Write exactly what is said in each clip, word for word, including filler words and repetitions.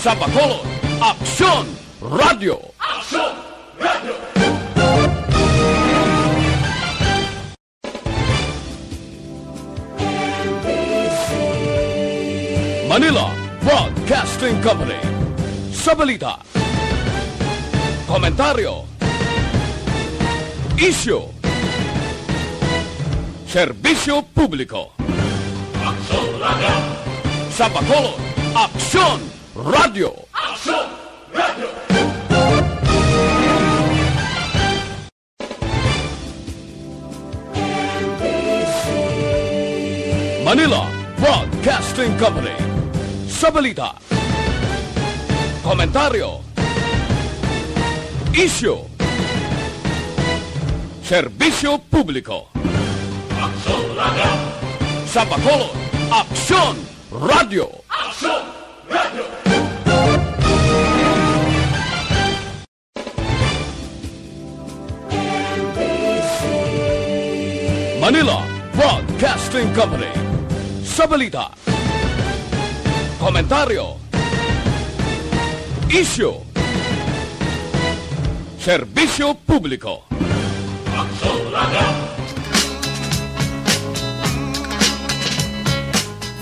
Sa Bacolod, Aksyon Radyo. Aksyon Radyo. Manila Broadcasting Company. Sa balita, komentaryo, isyu, serbisyo publiko. Aksyon Radyo. Sa Bacolod, Aksyon Radyo. Aksyon Radyo. Manila Broadcasting Company. Sa balita, komentaryo, isyu, serbisyo publiko. Aksyon Radyo. Sa Bacolod, Aksyon Radyo. Aksyon Radyo. Manila Broadcasting Company. Sa balita, komentaryo, isyu, serbisyo publiko. Aksyon Radyo.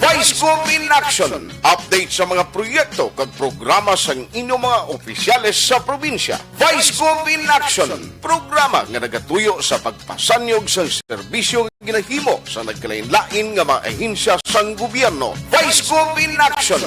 Vice Gov in Action. Update sa mga proyekto kag programa sang inyong mga opisyales sa probinsya. Vice Gov in Action, programa nga nagatuyo sa pagpasanyog sang serbisyo nga ginahimo sa nagkalain-lain nga mga ahensya sang gobyerno. Vice Gov in Action,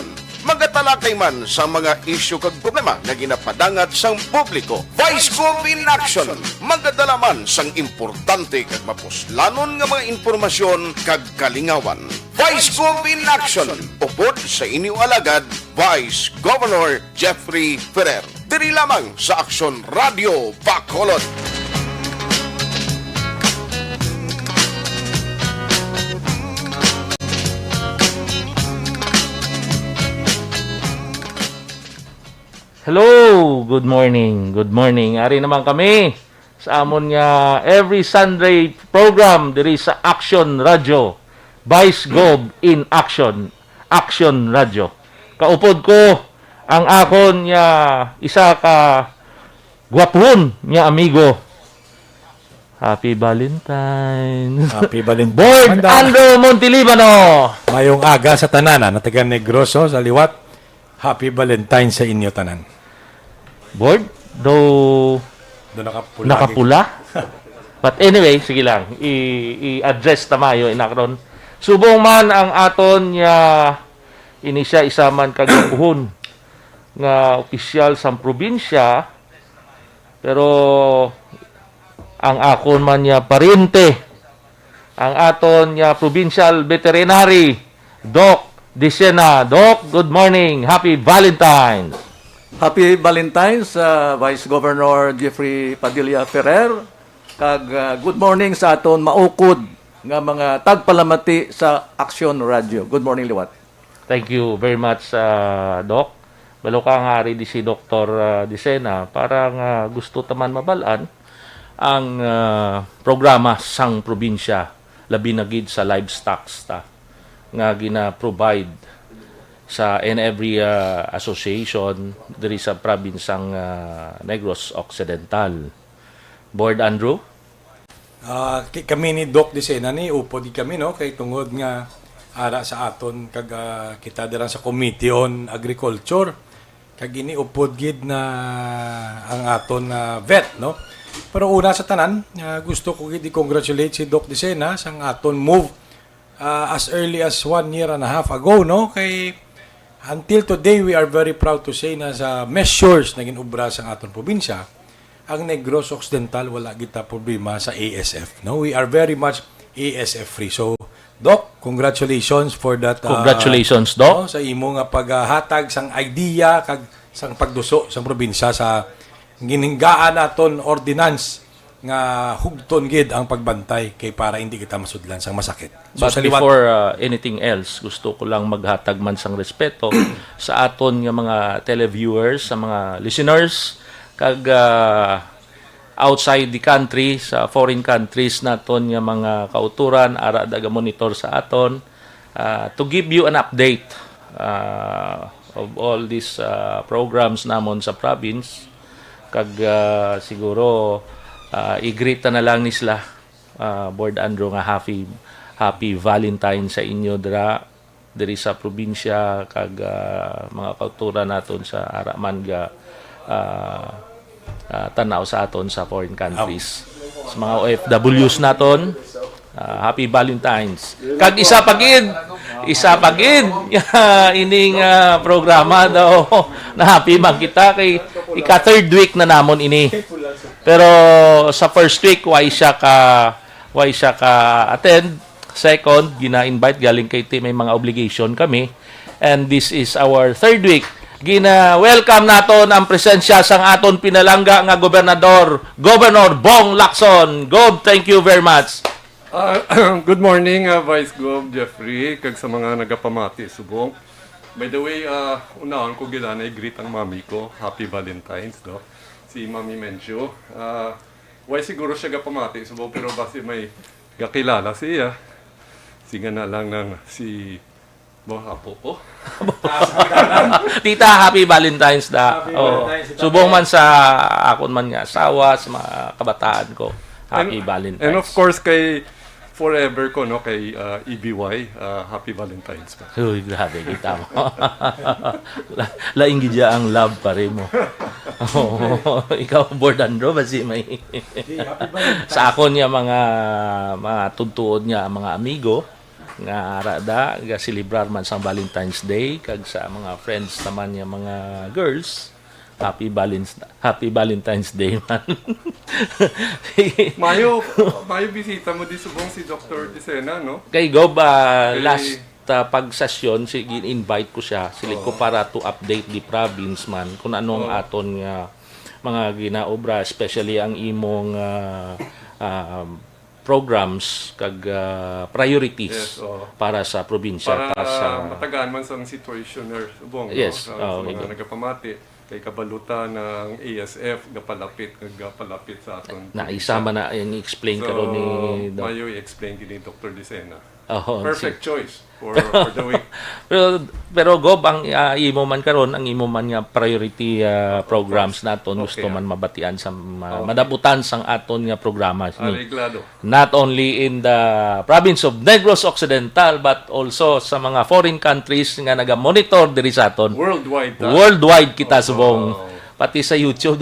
magatalakay man sa mga isyu kag problema nga ginapadangat sang publiko. Vice Gov in Action, magadala man sang importante kag mapuslanon nga mga impormasyon kag kalingawan. Vice Gov in Action, upod sa inyo alagad, Vice Governor Jeffrey Ferrer. Diri lamang sa Aksyon Radyo Bacolod. Hello, good morning. Good morning. Ari naman kami sa amon nga every Sunday program diri sa Action Radio. Vice Gov in Action. Action Radio. Kaupod ko ang akon nga isa ka gwapuhon nga amigo. Happy Valentine's. Happy Valentine's. Board Manda. Andrew Montelibano. Mayong aga sa tanan, ah, na taga Negros, oh, sa liwat. Happy Valentine's sa inyo tanan. Board, do Do nakapula. Nakapula? But anyway, sige lang. I-, i-address ta mayo inakron. Subong man ang aton nga ini siya isa man ka gwapuhon nga opisyal sang probinsya, pero ang akon man niya paryente, ang aton nga provincial veterinary, Doc Dicena. Doc, good morning. Happy Valentine's. Happy Valentine's, uh, Vice Governor Jeffrey Padilla Ferrer, kag, uh, good morning sa aton maukod nga mga tagpalamati sa Action Radio. Good morning liwat. Thank you very much, uh, Doc. Balo ka nga ari di si Doktor, uh, Dicena, para nga gusto ta man mabal-an ang, uh, programa sang probinsya, labi na gid sa livestock ta nga gina-provide sa in every, uh, association diri sa probinsang, uh, Negros Occidental. Board Andrew? Ah, ki-, kami ni Doc Dicena ni upod gid kami, no, kay tungod nga ara sa aton kag, ah, kita dira sa Committee on Agriculture, kag ini upod gid na ang aton, ah, vet, no. Pero una sa tanan, ah, gusto ko gid i-congratulate si Doc Dicena sang aton move ah, as early as one year and a half ago, no? Kay until today, we are very proud to say na sa measures na ginobra sa aton probinsya, ang Negros Occidental wala kita problema sa A S F, no? We are very much A S F free. So, Doc, congratulations for that, ah, Congratulations, Doc. no, sa imo nga paghatag sang idea kag sang pagduso sang probinsya sa ginhinggaan naton ordinance nga hugton gid ang pagbantay kay para hindi kita masudlan sang masakit. So, But sa liwat before, uh, anything else, gusto ko lang maghatag man sang respeto sa aton nga mga televiewers, sa mga listeners, kag, uh, outside the country, sa foreign countries naton nga mga kauturan, ara daga monitor sa aton. Uh, to give you an update, uh, of all these, ah, programs namon sa province. Kag, ah, siguro, ah, i-greet ta na lang ni sila, ah, Board Andrew, nga happy, happy Valentine sa inyo dira, diri sa probinsya, kag, ah, mga kauturan naton sa ara man ga, ah, ah, tan-aw sa aton sa foreign countries. Sa mga O F Ws naton, ah, happy Valentine's. Kag isa pa gid, isa pa gid, ining, ah, programa daw, na happy man kita kay ika third week na namon ini. Pero sa first week, why siya ka, why siya ka attend? Second, gina-invite galing kay ti may mga obligation kami. And this is our third week. Gina-welcome naton ang presensya sang aton pinalangga nga gobernador, Governor Bong Lacson. Gob, thank you very much. Ah, good morning, ah, Vice Gov Jeffrey, kag sa mga nagapamati subong. By the way, ah, unahon ko gid anay greet ang mami ko. Happy Valentine's, no? Si Mami Menchu. Ah, why siguro siya gapamati subong, pero basi may gakilala siya. Sige na lang nang si mo apo ko. Tita, happy Valentine's da. Happy Oh, Valentine's, Tita. Subong man sa akon man nga asawa, sa mga kabataan ko, happy And, Valentine's. and of course kay forever ko, no, kay ah, E B Y, ah, happy Valentine's pa. Uy, grabe kita mo. La- Laing gid ang love pare mo. Oo. Ikaw, Board Andrew, basi may Di, happy Valentine's. Sa akon nga mga mga tuntuod nga mga amigo nga ara da ga celebrar man sang Valentine's Day, kag sa mga friends naman nga mga girls, happy Valentine's, happy Valentine's Day man. Mayo, mayo bisita mo di subong si Doctor Dicena, no? Kay Gob, ah, Kay- last ah, pag-session, si gin-invite ko siya, sila ko para to update the province man kung ano ang Oo. Aton nga mga ginaobra, especially ang imong ah, ah, programs kag ah, priorities Yes, oo. para sa probinsya, Para para sa matagaan man sang situationer subong, Yes, no? Sa, oo, sa mga ito. nagapamati kay kabalutan ng A S F gapalapit gapalapit sa aton. Na isa man na yung explain So, karon ni Doc. Mayo i-explain gini Doctor Dicena. Oh, Perfect si- choice for, for the week. Pero, pero Gob, ang ah, imo man karon, ang imo man nga priority ah, programs naton gusto Okay. man mabatian sa ma- Okay. madabutan sang aton nga programa ni. Areglado. Not only in the province of Negros Occidental but also sa mga foreign countries nga naga-monitor diri sa aton. Worldwide, ah. Worldwide kita Oh, subong. wow. Pati sa YouTube.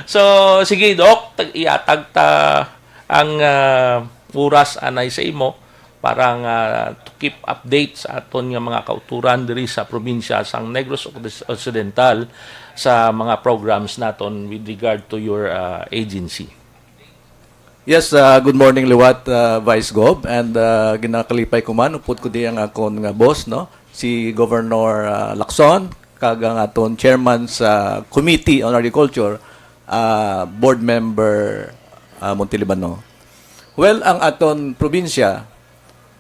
So, sige, Doc, tag- iatag ta ang ah, oras anay sa imo para nga to keep update sa aton nga mga kauturan diri sa probinsya sang Negros Occ- Occidental sa mga programs naton with regard to your ah, agency. Yes, uh, good morning liwat, uh, Vice Gov, and uh, ginakalipay ko man upod ko di ang akon nga boss, no, si Governor uh, Lacson, kag ang aton chairman sa Committee on Agriculture, uh, Board Member uh, Montelibano. Well, ang aton probinsya,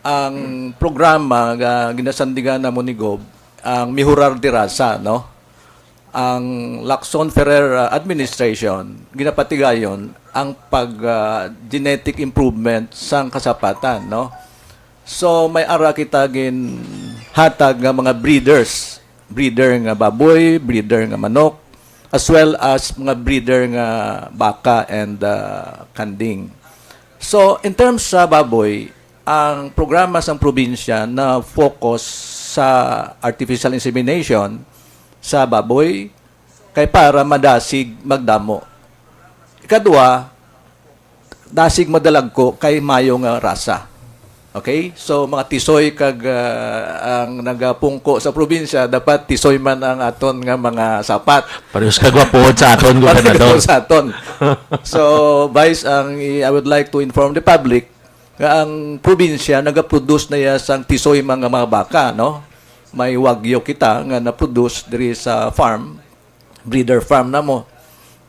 ang programa nga ginasandigan namo ni Gov, ang Mihurar di Rasa, no? Ang Lacson Ferrer uh, administration, ginapatigayon ang pag uh, genetic improvement sang kasapatan, no? So may ara kita gin hatag nga mga breeders, breeder nga baboy, breeder nga manok, as well as mga breeder nga baka and uh, kanding. So in terms sa baboy, ang programa sang probinsya na focus sa artificial insemination sa baboy kay para madasig magdamo. Ikadua, dasig madalagko kay mayo nga rasa. Okay? So mga tisoy kag uh, ang nagapungko sa probinsya dapat tisoy man ang aton nga mga sapat. Parehas kagwapuhon sa aton, Gobernador. Sa aton. So, Vice, ang I would like to inform the public nga ang probinsya nagaproduce na iya sang tisoy mga mga baka, no? May wagyu kita nga na-produce diri sa farm, breeder farm namo.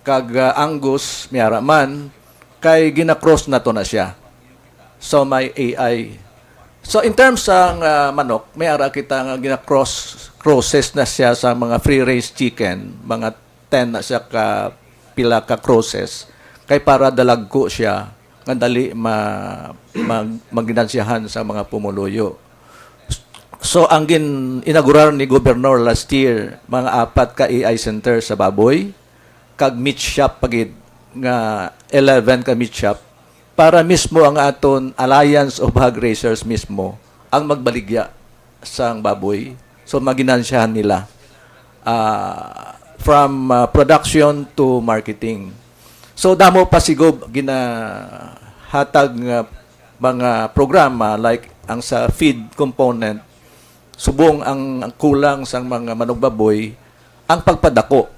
Kag uh, Angus, miara man, kay ginacross nato na siya. So may A I. So in terms sang uh, manok, may ara kita nga ginacross crosses na siya sa mga free range chicken, mga ten na siya ka pila ka crosses kay para dalagko siya nga dali ma, mag, maginansyahan sa mga pumuluyo. S- So, ang gin-inaugurar ni Governor last year, mga apat ka A I center sa baboy, kag meat shop pa gid nga eleven ka meat shop para mismo ang aton Alliance of Hog Raisers mismo ang magbaligya sang baboy. So, maginansyahan nila, ah, from, ah, production to marketing. So, damo pa siguro ginahatag nga mga programa like ang sa feed component, subong ang, ang kulang sang mga manugbaboy, ang pagpadako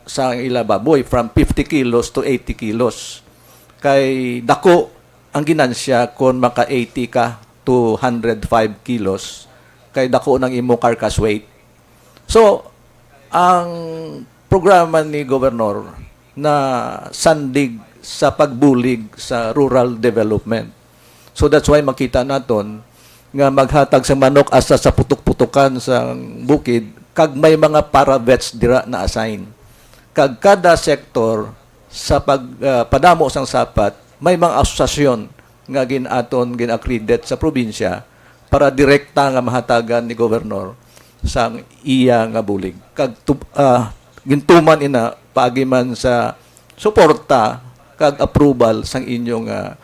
sa ila baboy from fifty kilos to eighty kilos. Kay dako ang ginansya kon maka eighty ka to hundred five kilos, kay dako nang imo carcass weight. So, ang programa ni Gobernador na sandig sa pagbulig sa rural development. So that's why makita naton nga maghatag sa manok hasta sa putok-putokan sa bukid, kag may mga para-vets dira na-assign. Kag kada sektor sa pag, ah, padamo sang sapat, may mga asosasyon nga gin-aton, gin-accredit sa probinsya para direkta nga mahatagan ni Gobernador sang iya nga bulig. Kag tu-, ah, gintuman ina paagi man sa suporta kag approval sang inyong, ah,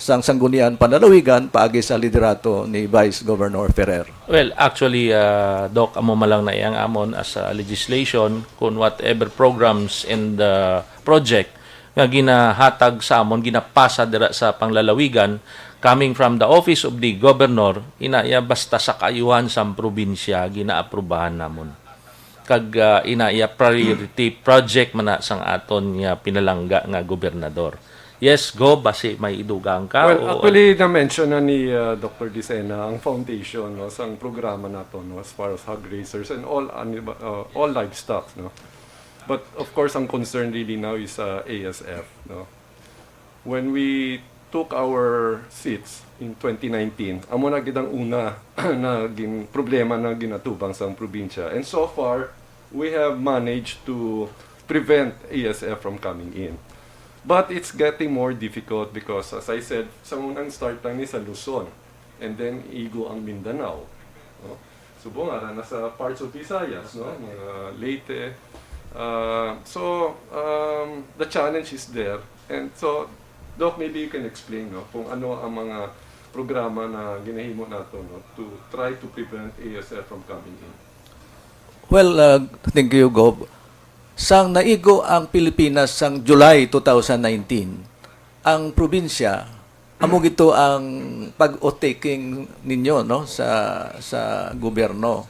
sang Sanggunian Panlalawigan paagi sa liderato ni Vice Governor Ferrer. Well, actually, ah, Doc, amo man lang na iyang amon as a legislation, kung whatever programs and, ah, project nga ginahatag sa amon, ginapasa dira sa panglalawigan, coming from the office of the governor, ina iya basta sa kaayuhan sang probinsya, ginaaprubahan namon. Kag, ah, ina iya priority project man na sang aton nga pinalangga nga gobernador. Yes, Go, basi may idugang ka? Well, o actually, na-mention na ni, ah, Doctor Dicena ang foundation, no, sang programa nato, no, as far as hog raisers and all anima-, uh, all livestock, no. But of course, ang concern really now is, uh, A S F, no. When we took our seats in twenty nineteen, amo na gid ang una na gin problema na ginatubang sang probinsya. And so far, we have managed to prevent A S F from coming in. But it's getting more difficult because, as I said, sa unang start lang ni sa Luzon, and then igo ang Mindanao, no? Subong ara na sa parts of Visayas, no? Mga Leyte. Ah, so, um, the challenge is there. And so, Doc, maybe you can explain, no, kung ano ang mga programa na ginahimo nato, no, to try to prevent A S F from coming in. Well, uh, thank you, Gob. Sang naigo ang Pilipinas sang July two thousand nineteen, ang probinsya, amo gito ang pag-oath-taking ninyo, no, sa, sa gobyerno.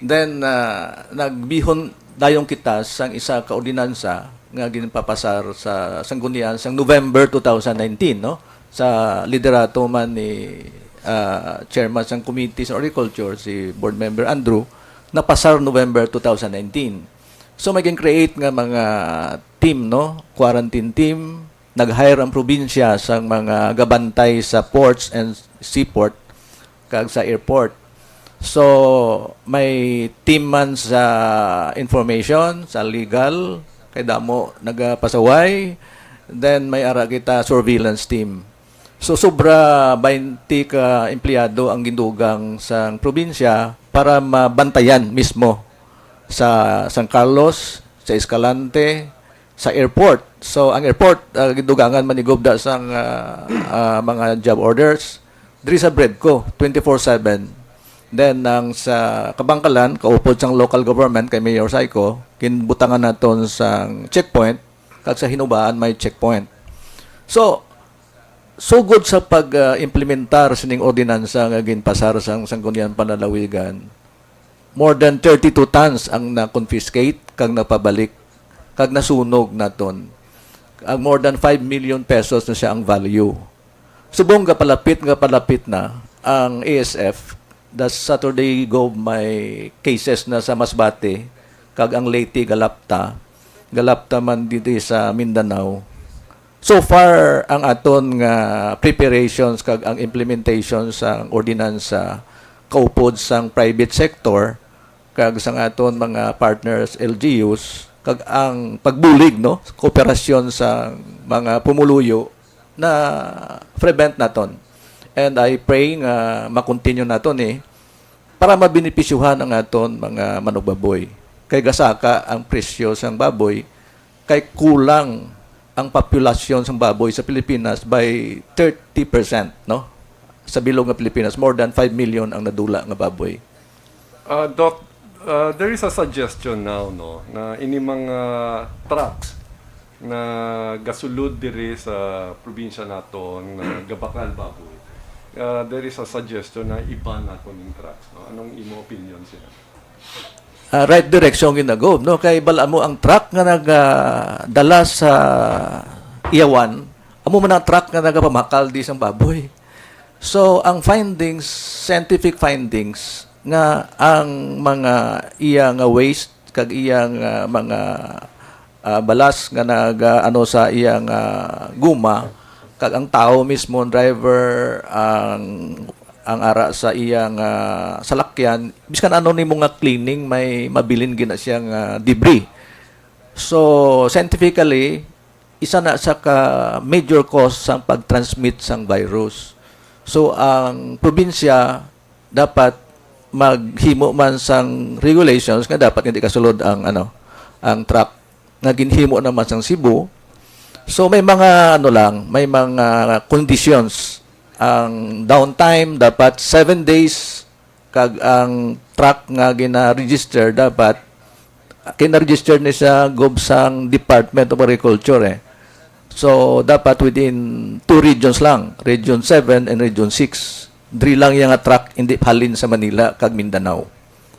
Then, ah, nagbihon dayon kita sang isa ka ordinansa nga ginpapasar sa Sanggunian sang November two thousand nineteen, no, sa liderato man ni, ah, chairman sang Committee sa Agriculture, si Board Member Andrew, napasar November two thousand nineteen. So, may gin-create nga mga team, no? Quarantine team, nag-hire ang probinsya sang mga gabantay sa ports and seaport kag sa airport. So, may team man sa information, sa legal, kay damo nagapasaway, then may ara kita surveillance team. So, sobra twenty ka empleyado ang gindugang sang probinsya para mabantayan mismo sa San Carlos, sa Escalante, sa airport. So, ang airport, ah, gidugangan man ni Gobda sang, ah, ah, mga job orders. Diri sa Bredco, twenty-four seven. Then, ang sa Kabangkalan, kaupod sang local government kay Mayor Saiko, ginbutangan naton sang checkpoint, kag sa Hinubaan may checkpoint. So, sugod sa pag, ah, implementar sining ordinansa nga ginpasar sang Sangguniang Panlalawigan, more than thirty-two tons ang na-confiscate kag napabalik kag nasunog naton. Ang more than five million pesos na siya ang value. Subong nga palapit nga palapit na ang A S F, the Saturday Gov may cases na sa Masbate, kag ang Leyte galapta, galapta man dito sa Mindanao. So far, ang aton nga preparations kag ang implementation sang ordinansa kaupod sang private sector kag sang aton mga partners, L G Us, kag ang pagbulig, no, kooperasyon sa mga pumuluyo na prevent naton. And I pray nga ma-continue naton ni para mabenepisyuhan ang aton mga manugbaboy. Kay gasaka ang presyo sang baboy, kay kulang ang populasyon sang baboy sa Pilipinas by thirty percent, no? Sa bilog nga Pilipinas, more than five million ang nadula nga baboy. Uh, Doc, uh, there is a suggestion now, no, na ini mga trucks na gasulod diri sa probinsya naton na gabakal baboy. Uh, there is a suggestion na iban naton yung trucks, no? Anong imo opinion sila? Ah, right direction ginagob, no? Kay bala mo ang truck nga nagadala sa Iyawan, amo man ang truck nga nagapamakal di sang baboy. So, ang findings, scientific findings, nga ang mga iya nga waste kag iya nga mga ah, balas nga nag ah, ano sa iya nga guma, kag ang tao mismo, ang driver, ang ang ara sa iya nga salakyan, biskan ano nimo nga cleaning, may mabilin gina siya nga debris. So, scientifically, isa na sa ka major cause sang pag-transmit sang virus. So, ang probinsya dapat maghimo man sang regulations nga dapat hindi kasulod ang ano, ang truck nga ginhimo naman sang Cebu. So, may mga ano lang, may mga conditions. Ang downtime dapat seven days, kag ang truck nga gina-register dapat kina-register ni sa gob sang Department of Agriculture eh. So, dapat within two regions lang, Region seven and Region six. Diri lang iya nga truck hindi halin sa Manila kag Mindanao.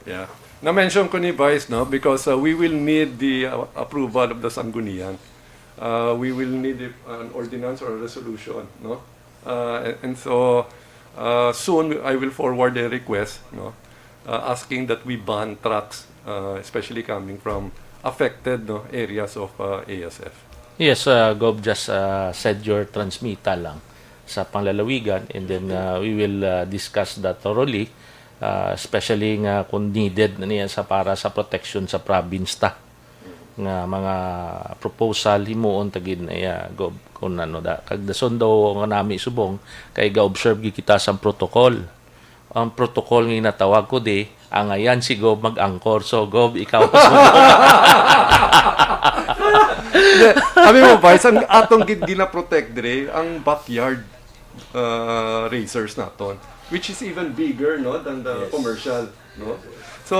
Yeah. Na-mention ko ni Vice, no, because uh, we will need the uh, approval of the Sangguniang. Uh, we will need an ordinance or a resolution, no? Uh, and, and so uh, soon I will forward a request, no, uh, asking that we ban trucks, uh, especially coming from affected, no, areas of uh, A S F. Yes, uh, Gov, just uh, send your transmittal lang sa panglalawigan, and then uh, we will uh, discuss that thoroughly, uh, especially nga kung needed na niya sa para sa protection sa province ta nga mga proposal himuon ta gid na iya, Gov, kung ano da. Kag dason daw nga nami subong kay ga-observe gid kita sa protocol. Ang protocol nga ginatawag ko di, angayan si Gov mag-angkor. So, Gov, ikaw. Hindi, sabi mo, Vice, ang atong gin- ginaprotect dire ang backyard uh, racers naton, which is even bigger, no, than the Yes. Commercial, no? So,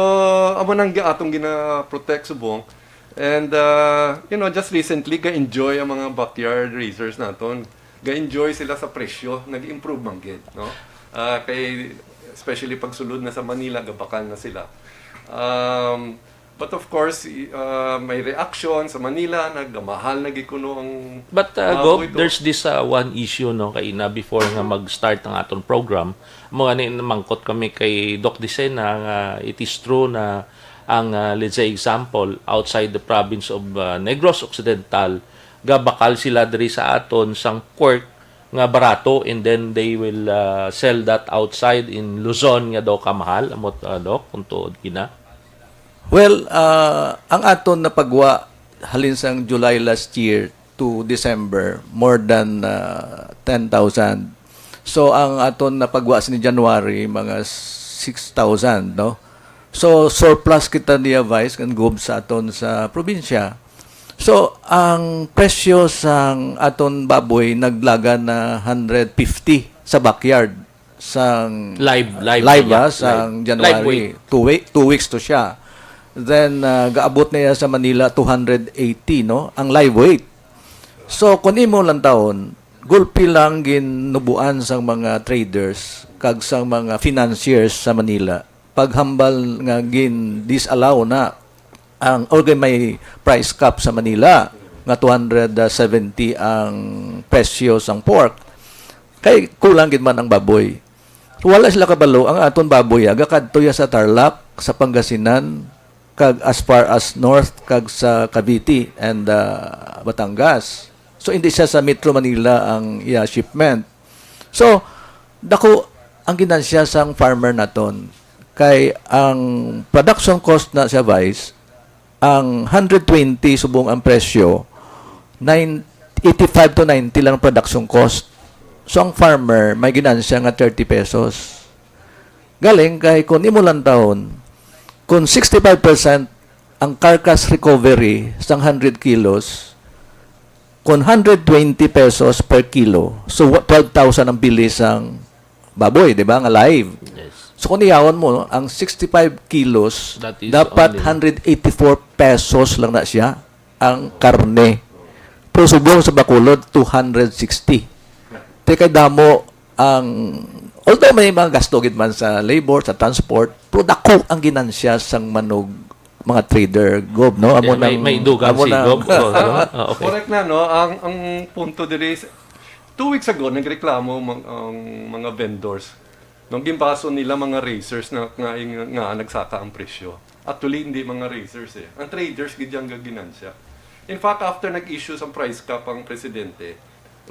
amo nang gi- atong gina-protect subong. And uh, you know, just recently ga-enjoy ang mga backyard racers naton. Ga-enjoy sila sa presyo, nag-improve man gid, no? Ah, kay especially pag sulod na sa Manila, gabakal na sila. Um, but of course, i- uh, may reaction sa Manila, nagmahal na gid kuno ang But uh, mga Gov, buhito. There's this uh, one issue, no, kay na before nga mag-start ang aton program, mo gani namangkot kami kay Doc Dicena nga it is true na ang uh, let's say example, outside the province of uh, Negros Occidental, gabakal sila diri sa aton sang pork nga barato, and then they will uh, sell that outside in Luzon nga daw kamahal, amot uh, Doc, kung tuod gina. Well, ah, ang aton napagwa halin sang July last year to December, more than ah, ten thousand. So, ang aton napagwa sini January, mga six thousand, no? So, surplus kita niya, Vice, kan gob sa aton sa probinsya. So, ang presyo sang aton baboy naglagan na hundred fifty sa backyard sang Live, live live niya. ah, sang Live. January. Live weight. Two, wei- two weeks to siya. Then, ah, gaabot na iya sa Manila, two hundred eighty, no? Ang live weight. So, kung imo lang taon, gulpi lang ginubuan sang mga traders kag sang mga financiers sa Manila. Paghambal nga gin-disallow na ang, okay, may price cap sa Manila nga two hundred seventy ang presyo sang pork. Kay kulang gid man ang baboy. Wala sila kabalo, ang aton baboy ah, gakadto ya sa Tarlac, sa Pangasinan, kag as far as north kag sa Cavite and ah, Batangas. So hindi siya sa Metro Manila ang iya shipment. So dako ang ginansya sang farmer naton, kay ang production cost na siya, Vice, ang hundred twenty subong ang presyo, nine, eighty-five to ninety lang ang production cost. So ang farmer may ginansya nga thirty pesos. Galing kay kung imo lantawon, kung sixty-five percent ang carcass recovery sang hundred kilos, kung hundred twenty pesos per kilo, so wa-, twelve thousand ang bili sang baboy, di ba, nga live. Yes. So kung iyawon mo, ang sixty-five kilos, That is dapat only hundred eighty-four pesos lang na siya ang karne. Pero subong sa Bacolod, two hundred sixty. Te kay damo ang, although may mga gasto gid man sa labor, sa transport, pero dako ang ginansya sang manog mga trader, Gob, no? Eh, may, may dugang amo si nang- Gob. Oh, no? Ah, okay. Correct na, no? Ang, ang punto diri is, two weeks ago, nagreklamo mang, ang mga vendors. Nung gimbaso nila mga raisers na nga, nga nagsaka ang presyo. Actually, hindi mga raisers eh. Ang traders, gid ang gaginansya. In fact, after nag-issue sa price cap ang presidente,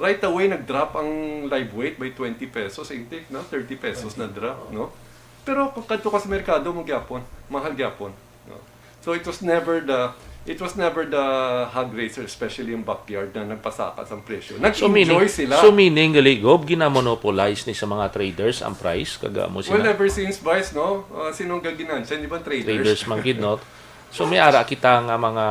right away nag-drop ang live weight by twenty pesos, I think, no? thirty pesos na drop, no? Pero kung kadto ka sa merkado, mo gyapon, mahal gyapon, no? So it was never the it was never the hog raiser, especially yung backyard, na nagpasaka sa presyo. So meaning, Nag-enjoy sila. So meaning, gali, Gob, ginamonopolize ni sa mga traders ang price, kag amo sila. Well, ever since, Vice, no? Uh, sinong gaginansya? Hindi ba traders? Traders man gid, no? So may ara kita nga mga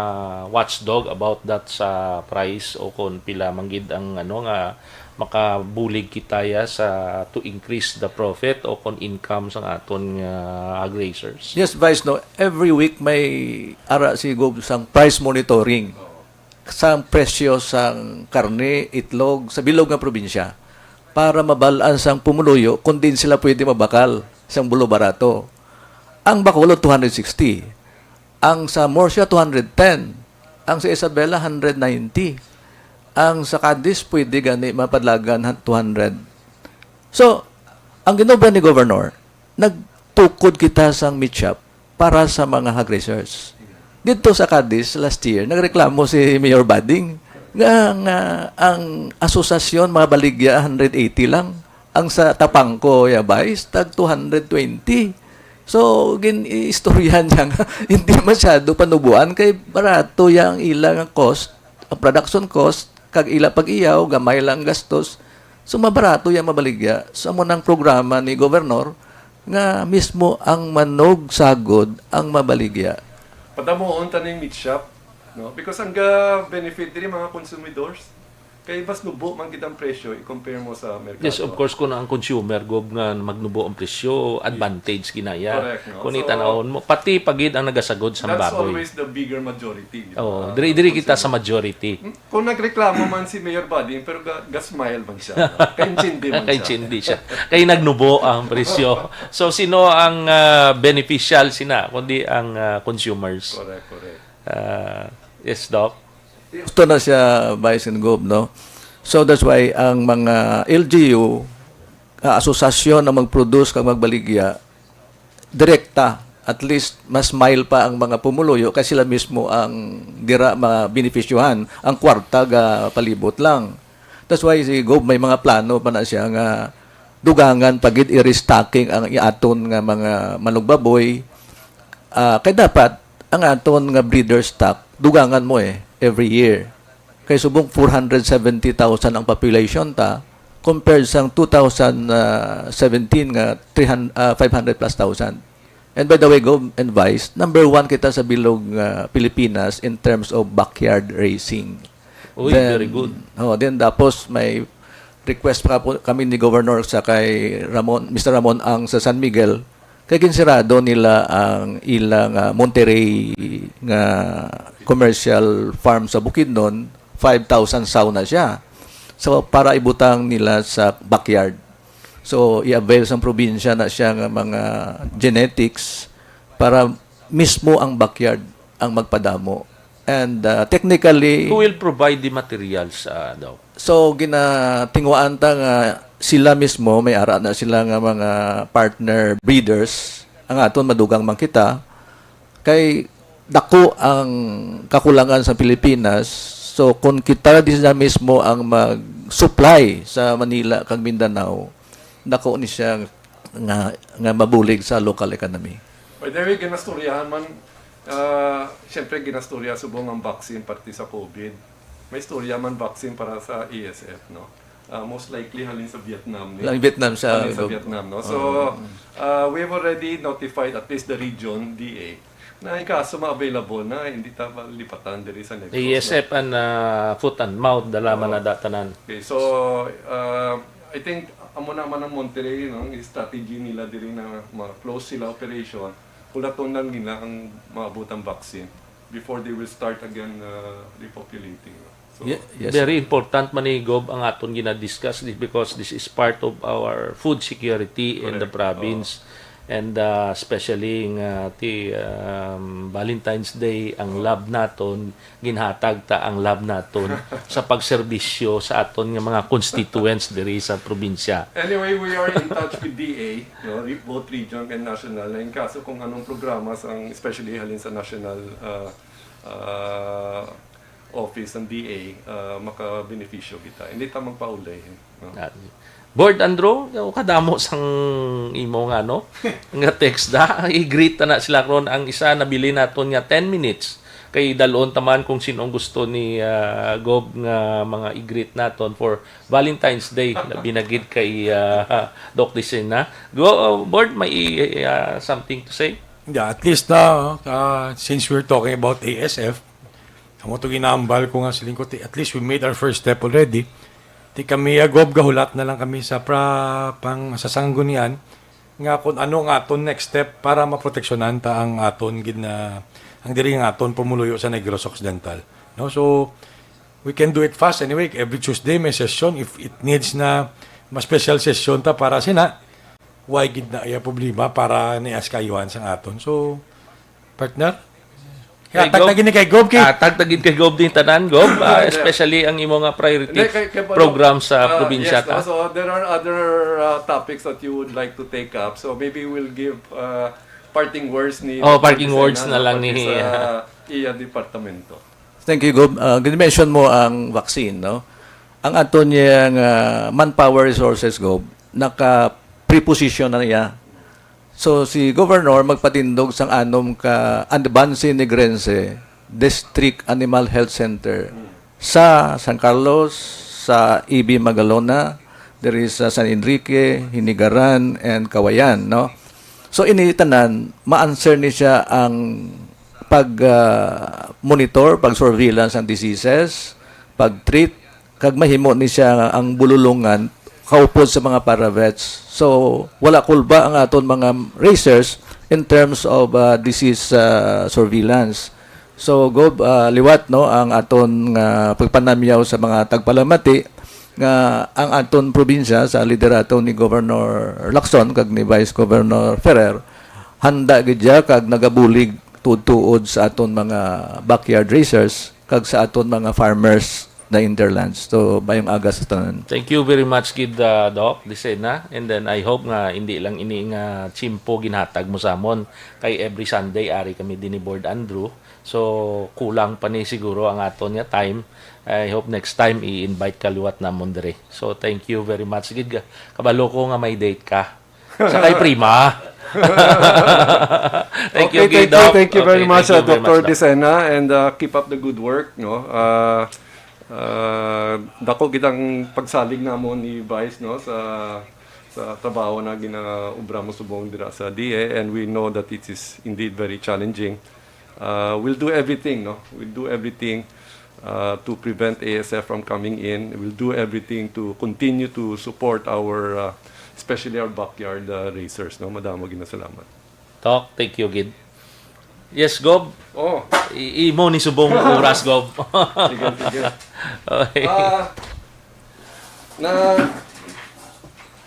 watchdog about that sa price o kung pila man gid ang ano nga makabulig kita ya sa to increase the profit o kung income sang aton nga hog raisers. Yes, Vice, no? Every week may ara si Gob sang price monitoring. Sang presyo sang karne, itlog sa bilog nga probinsya para mabal-an sang pumuluyo kung din sila pwede mabakal sang bulo barato. Ang Bacolod, two hundred sixty. Ang sa Murcia, two hundred ten. Ang sa Isabela, hundred ninety. Ang sa Cadiz, pwede gani mapadlagan han-, two hundred. So, ang ginobra ni Governor, nagtukod kita sang meat shop para sa mga hog raisers. Dito sa Cadiz last year, nagreklamo si Mayor Bading nga, nga ang asosasyon, mga baligya, hundred eighty lang. Ang sa Tapangco, ya, Vice, tag two hundred twenty. So, gin-iistorya niya nga hindi masyado panubuan kay barato ya ang ila nga cost, ang production cost, kag ila pag-iyaw, gamay lang gastos. So, mabarato ya mabaligya. So, amo nang programa ni Governor nga mismo ang manog sagod ang mabaligya. Padamuhon ta ning meat shop, no? Because ang ga-benefit diri mga consumidors, kay mas nubo man gid ang presyo i-compare mo sa merkado. Yes, of course, kung ang consumer, Gob, nga magnubo ang presyo, advantage ginaya. Correct, no? Kung So, itanawon mo, pati pa gid ang nagasagod sa That's baboy. Always the bigger majority. Di ba? Oh, diri diri kita sa majority. Kung nagreklamo man si Mayor Bading, pero ga, ga-smile man siya. No? Kaintindi man siya. Kaintindi siya. Kay nagnubo ang presyo. So, sino ang ah, beneficial sina, kundi ang ah, consumers? Correct, correct. Ah, yes, Doc? Gusto na siya, Vice and Gob, no? So that's why ang mga L G U, ah, asosasyon na mag-produce kag magbaligya, direkta, at least mas mild pa ang mga pumuluyo kay sila mismo ang dira mabenepisyohan, ang kwarta ga palibot lang. That's why si Gob may mga plano pa na siya nga dugangan pa gid i-restocking ang aton nga mga manugbaboy. Ah, kay dapat ang aton nga breeder stock dugangan mo eh every year. Kay subong four hundred seventy thousand ang population ta, compared sang two thousand seventeen nga three hundred, ah, five hundred plus thousand. And by the way, Gob and Vice, number one kita sa bilog nga Pilipinas in terms of backyard raising. Uy, very good. Oh, then tapos may request pa po kami ni Governor sa kay Ramon, Mister Ramon Ang sa San Miguel, kay ginsirado nila ang ilang ah, Monterey nga commercial farm sa Bukidnon, five thousand sow na siya. So para ibutang nila sa backyard. So i-avail sang probinsya na siya nga mga genetics para mismo ang backyard ang magpadamo. And ah, technically, Who will provide the materials, ah, Doc? So ginatinguhaan ta nga sila mismo may ara na sila nga mga partner breeders, ang aton madugang man kita kay dako ang kakulangan sa Pilipinas. So kung kita di na mismo ang mag-supply sa Manila kag Mindanao, dako ni siya nga nga mabulig sa local economy. By the way, ginastoryahan man, ah, siyempre ginastorya subong ang vaccine parte sa COVID. May istorya man vaccine para sa A S F, no? Ah, most likely halin sa Vietnam ni. Lang Vietnam sa Halin sa Vietnam, no? So, uh, we have already notified at least the region, D A, na in kaso ma-available na, hindi ta malipatan diri sa Negros. A S F and uh, foot and mouth, dala man Oo. na datanan. Okay, so uh, I think amo naman ang Monterrey, no, yung strategy nila diri na ma-close sila operation, hulaton lang nila ang maabot ang vaccine before they will start again uh, repopulating. So, Ye- yes. Very important man ni Gob ang aton gina-discuss di- because this is part of our food security in the Correct. Province. And uh, especially nga ti um, Valentine's Day, ang love naton, ginhatag ta ang love naton sa pagserbisyo sa aton nga mga constituents diri sa probinsya. Anyway, we are in touch with D A, no, re- both region and national, na in kaso kung anong programa, sang, especially halin sa national uh, uh, office ng D A, uh, makabenepisyo kita. Hindi ta magpaulay. No? Ah, Board Andrew, o kadamo sang imo nga ano, nga text da. I-greet na sila ron. Ang isa nabili naton nga ten minutes. Kay dalon taman kung sino ang gusto ni ah, Gob nga mga i-greet naton for Valentine's Day. Labi na gid kay ah, Doc Dicena. Go, uh, Board, may ah, something to say? Yeah, at least na, uh, since we're talking about A S F, amo to ginambal ko nga siling ko, ti- at least we made our first step already. Ti kami, ah, Gob, gahulat na lang kami sa pra, pang, sa sanggunian nga kung ano nga aton next step para maproteksyonan ta ang aton gid na, ang diri nga aton pumuluyo sa Negros Occidental. No? So, we can do it fast anyway. Every Tuesday may session. If it needs na mas special session ta para sina, why gid na iya problema para ni askayuhan sang aton. So, partner, Kay hatag Gob- na gini kay Gob kay Ah, tagtagin kay Gob din tanan, Gob. Ah, especially ang imo nga priority Hindi, kay- kay Balo, program sa uh, probinsya yes, ta. No? So there are other uh, topics that you would like to take up. So maybe we'll give uh, parting words ni Oh, Doctor parting words Lucena, na lang pati ni- sa iya departamento. Thank you, Gob. Uh, gin-mention mo ang vaccine, no? Ang aton niya nga manpower resources, Gob, naka-preposition na niya. So, si Governor magpatindog sang anom ka Advance Negrense District Animal Health Center sa San Carlos, sa E B Magalona, diri sa San Enrique, Hinigaran, and Cauayan, no? So, ini tanan, ma-answer ni siya ang pag ah, monitor, pag surveillance ang diseases, pag treat, kag mahimo ni siya ang bululungan kaupod sa mga paravets. So, wala kulba ang aton mga racers in terms of ah, disease ah, surveillance. So, Gob, ah, liwat, no, ang aton nga pagpanamyaw sa mga tagpalamati nga ang aton probinsya sa liderato ni Governor Lacson kag ni Vice Governor Ferrer handa gid siya kag nagabulig tuod-tuod sa aton mga backyard racers kag sa aton mga farmers na hinterlands. So, mayong aga sa tanan. Thank you very much gid uh, Doc Dicena, and then I hope nga hindi lang ini nga tiyempo ginhatag mo sa amon kay every Sunday ari kami din ni Board Andrew. So kulang pa ni siguro ang aton nga time. I hope next time i-invite ka liwat namon diri. So thank you very much gid. Kabalo ko nga may date ka. Sa kay Prima. Thank Okay, you, gid, thank you, Doc. thank you very Okay, much, thank uh, you very Doctor much, Doc. Dicena, and uh, keep up the good work, no? Uh, uh, dako gid ang pagsalig namon ni Vice, no, sa sa trabaho na ginaubra mo subong dira sa D A, and we know that it is indeed very challenging. Uh, we'll do everything, no? We'll do everything uh, to prevent A S F from coming in. We'll do everything to continue to support our, uh, especially our backyard uh, racers, no? Madamo gid nga salamat. Doc, thank you gid. Yes, Gob. Oh, I- imo ni subong nga oras, Gob. sige, sige. Okay. Ah, na,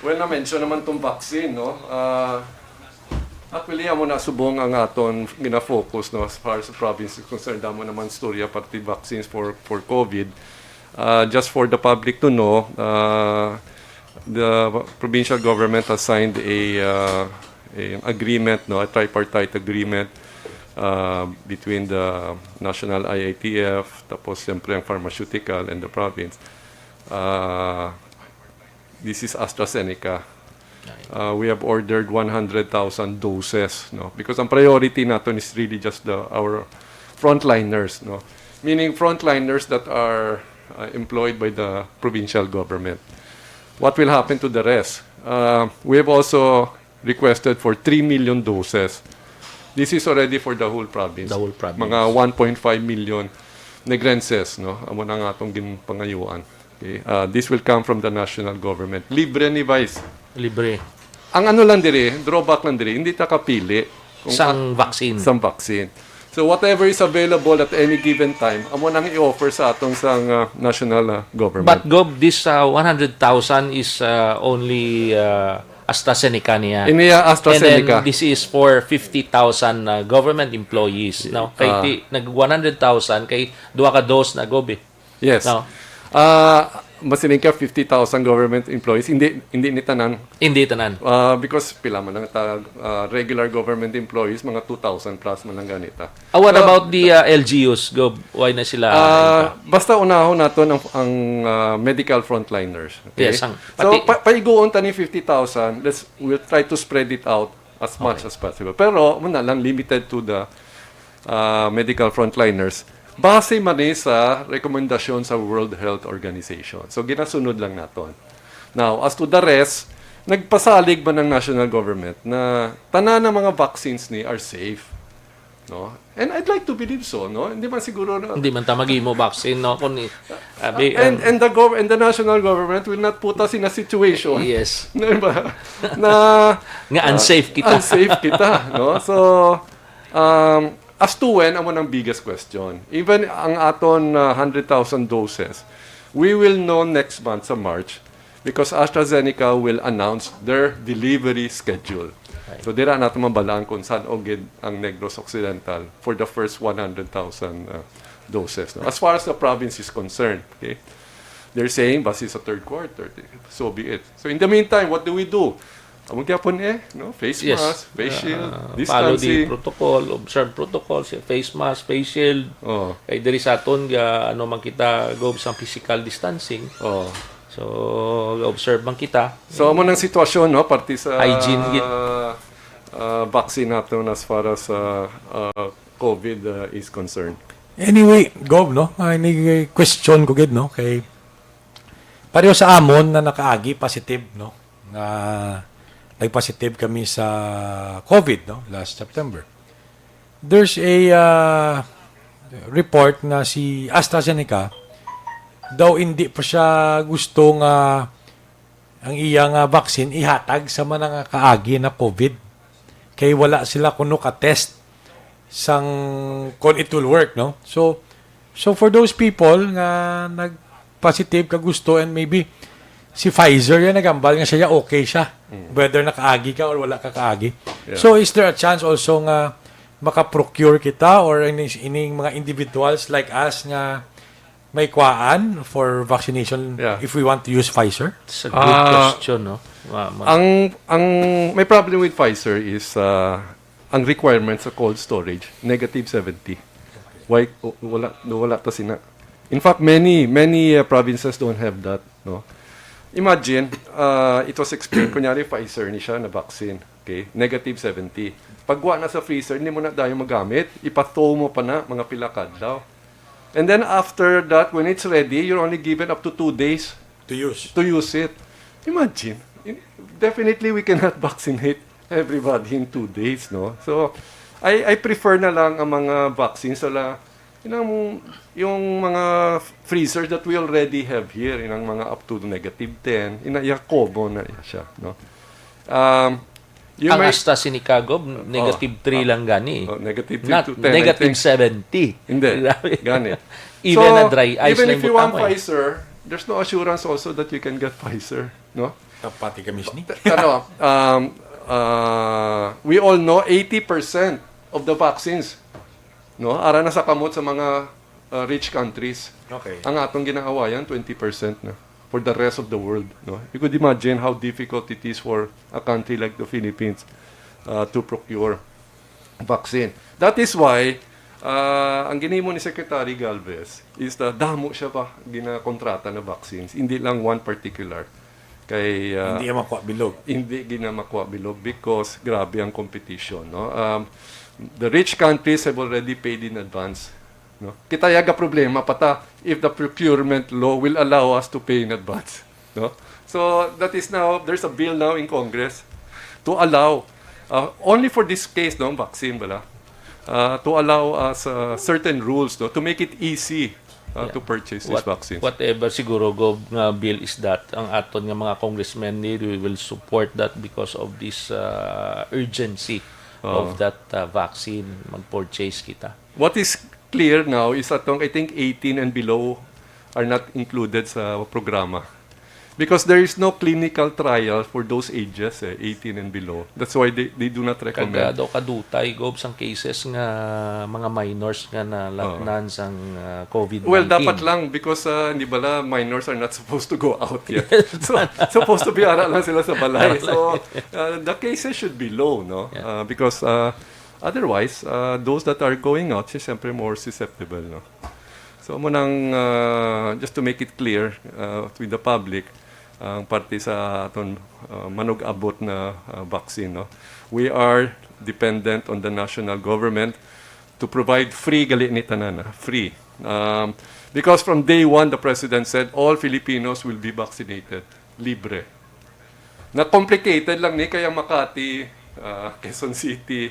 well, na-mention naman tong vaccine, no? Ah, actually, amo na subong ang aton gina-focus, no, as far as the province is concerned. Damo naman storya pati vaccines for for COVID. Uh, just for the public to know, uh, the provincial government has signed a, uh, an agreement, no, a tripartite agreement uh, between the national I I T F, tapos siyempre ang pharmaceutical and the province. Uh, this is AstraZeneca. Uh, we have ordered one hundred thousand doses, no? Because ang priority naton is really just the our frontliners, no? Meaning frontliners that are uh, employed by the provincial government. What will happen to the rest? Uh, we have also requested for three million doses. This is already for the whole province. The whole province. Mga one point five million Negrenses, no? Amo na nga atong ginpangayuan. Okay? Uh, this will come from the national government. Libre ni Vice. Libre. Ang ano lang diri, drawback lang diri, hindi ta kapili kung Sang vaccine. sang vaccine. So whatever is available at any given time, amo nang i-offer sa atong sang uh, national uh, government. But Gob, this uh, one hundred thousand is uh, only uh, AstraZeneca niya. Iniya AstraZeneca. And then this is for fifty thousand uh, government employees. No? Kay Ah. ti, nag one hundred thousand kay duha ka dose na Gob eh. Yes. No. Ah, masiling ka fifty thousand government employees, hindi hindi ni tanan. Hindi tanan. Ah, because pila man lang ta ah, regular government employees, mga two thousand plus man lang ganita. Ah, what So, about the uh, L G Us, Gob? Why na sila? Ah, basta unahon naton ang, ang ah, medical frontliners. Okay? Yes, ang- So, pati- pa, paiguon ta ni fifty thousand. Let's, we'll try to spread it out as much as possible. Pero, muna lang, limited to the ah, medical frontliners. Base man ni sa rekomendasyon sa World Health Organization. So, ginasunod lang naton. Now, as to the rest, nagpasalig man ang national government na tanan ng mga vaccines ni are safe. No? And I'd like to believe so, no? Hindi man siguro na, Hindi man ta maghimo vaccine, no? Kung ni, abi, and um, and the gov and the national government will not put us in a situation Yes. Di ba? Na Nga unsafe kita. Unsafe kita, no? So, um, as to when, amo nang biggest question. Even ang aton uh, hundred thousand doses, we will know next month sa March because AstraZeneca will announce their delivery schedule. So, dira nato mabalaan kung saan o gid ang Negros Occidental for the first one hundred thousand uh, doses. No? As far as the province is concerned, okay? They're saying, basi sa third quarter, so be it. So, in the meantime, what do we do? Amo gyapon eh, no? Face Yes. mask, face shield, Ah, follow the distancing. Protocol, observe protocol, si face mask, face shield. Oh. Kay diri sa aton ga ano man kita, Gob, sa physical distancing. Oh. So, observe man kita. So, amo nang sitwasyon, no? Parte sa Hygiene gid. Uh, vaccine naton as far as uh, uh, COVID uh, is concerned. Anyway, Gov, no? Ay, ni question ko gid, no? Kay pareho sa amon na nakaagi positive, no? Nga nagpositive kami sa COVID, no? Last September. There's a uh, report nga si AstraZeneca daw hindi pa siya gusto nga ang iya nga vaccine ihatag sa mga nga kaagi na COVID kay wala sila kuno ka test sang kon it will work, no? So, so for those people nga nag positive ka gusto and maybe si Pfizer yan nagambal nga siya okay siya whether nakaagi ka or wala ka kaagi. Yeah. So is there a chance also nga maka-procure kita or ining, ining mga individuals like us nga may kuhaan for vaccination Yeah. if we want to use Pfizer? It's a good Ah, question, no? Ma- ma- Ang ang may problem with Pfizer is uh, ang requirements sa cold storage negative seventy. Why o- wala wala ta sina. In fact, many many uh, provinces don't have that, no. Imagine, uh, it was explained, kunyari Pfizer ni siya na vaccine, okay? Negative seventy. Pagwa na sa freezer, hindi mo na dayon magamit. Ipa-thaw mo pa na mga pila ka adlaw. And then after that, when it's ready, you're only given up to two days To use. to use it. Imagine, in- definitely we cannot vaccinate everybody in two days, no? So, I I prefer na lang ang mga vaccines sa la, yung, yung mga freezers that we already have here, yung mga up to negative ten, ina iya common na iya siya, no? Um, you ang may- AstraZeneca, Gob, negative three lang gani. Oh, negative three Not to ten, I negative think. seventy. Hindi. Grabe. Gani. Even So, a dry ice even lang if you butang want mo eh. Pfizer, there's no assurance also that you can get Pfizer, no? Kapati kami sini. Ano, um, uh, we all know eighty percent of the vaccines, no, ara na sa kamot sa mga uh, rich countries. Okay. Ang atong ginaawayan, twenty percent na for the rest of the world, no? You could imagine how difficult it is for a country like the Philippines uh, to procure vaccine. That is why uh, ang ginimo ni Secretary Galvez is na damo siya pa ginakontrata na vaccines, hindi lang one particular. Kay uh, Hindi makuha bilog. hindi gina makuha bilog because grabe ang competition, no? Um, the rich countries have already paid in advance, no? Kita yaga problema pa ta if the procurement law will allow us to pay in advance. No? So that is now, there's a bill now in Congress to allow, uh, only for this case, no, vaccine bala, uh, to allow us, uh, certain rules, no, to make it easy, uh, Yeah. to purchase this What- vaccine. Whatever siguro, Gov, nga bill is that, ang aton nga mga congressmen ni, we will support that because of this, uh, urgency of Oh. that, uh, vaccine. Mag-purchase kita. What is clear now is atong, I think, eighteen and below are not included sa programa. Because there is no clinical trial for those ages, eh, eighteen and below. That's why they, they do not Kag, uh, recommend. daw kadutay, Gov, sang cases nga mga minors nga nalaknan Oo. sang, uh, covid nineteen. Well, dapat lang because, uh, hindi bala, minors are not supposed to go out yet. So, supposed to be ara lang sila sa balay. So, uh, the cases should be low, no? Yeah. Uh, because, uh, otherwise, uh, those that are going out, si-, siyempre more susceptible, no? So, mo nang, uh, just to make it clear, uh, with the public, ang parte sa aton, uh, manug-abot na, uh, vaccine, no? We are dependent on the national government to provide free gali ni tanan, ah, free. Um, because from day one, the president said all Filipinos will be vaccinated. Libre. Na complicated lang ni kaya Makati, ah, Quezon City,